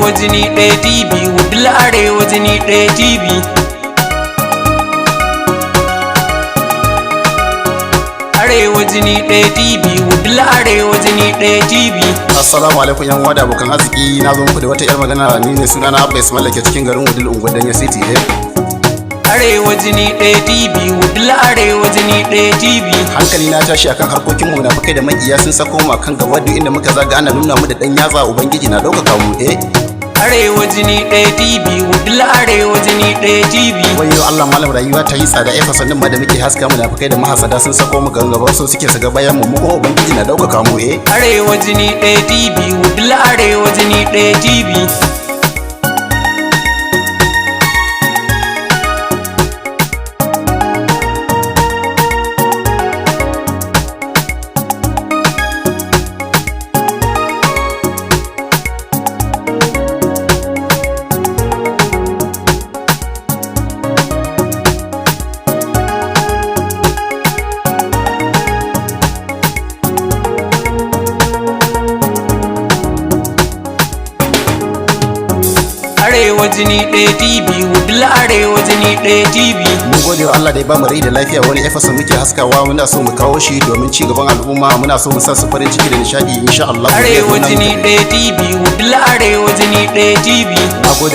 Arewa jini ɗaya TV, Wudil Arewa jini ɗaya TV. Arewa jini ɗaya TV, Wudil Arewa jini ɗaya TV. Assalamu alaikum yan uwa da abokan arziki. Na zo muku da wata yar magana. Ni ne sunana Abba Ismail ke cikin garin Wudil, unguwar Danya City. Arewa jini ɗaya TV, Wudil Arewa jini ɗaya TV. Hankali na tashi akan harkokin mu, munafukai da makiya sun sako mu akan gaba. Duk inda muka zaga ana nuna mu da dan yatsa. Ubangiji na ɗaukaka mu. Arewa jini ɗaya TV, Wudil Arewa jini ɗaya TV. Wayo Allah, malam, rayuwa ta yi tsada. Fasannin ma da muke haska, munafukai da mahasada sun sako mu gan gaba, so suke su ga bayan mu. Mu kuma Ubangiji na ɗaukaka mu. Arewa jini ɗaya TV, Wudil Arewa jini ɗaya TV. Arewa jini ɗaya TV, Wudil Arewa jini ɗaya TV. Mun gode wa Allah da ya bamu rai da lafiya. Wani episode muke haskawa, muna so mu kawo shi domin ci gaban al'umma. Muna so mu sa su farin ciki da nishadi, insha Allah. Arewa jini ɗaya TV, Wudil Arewa jini ɗaya TV. Na gode.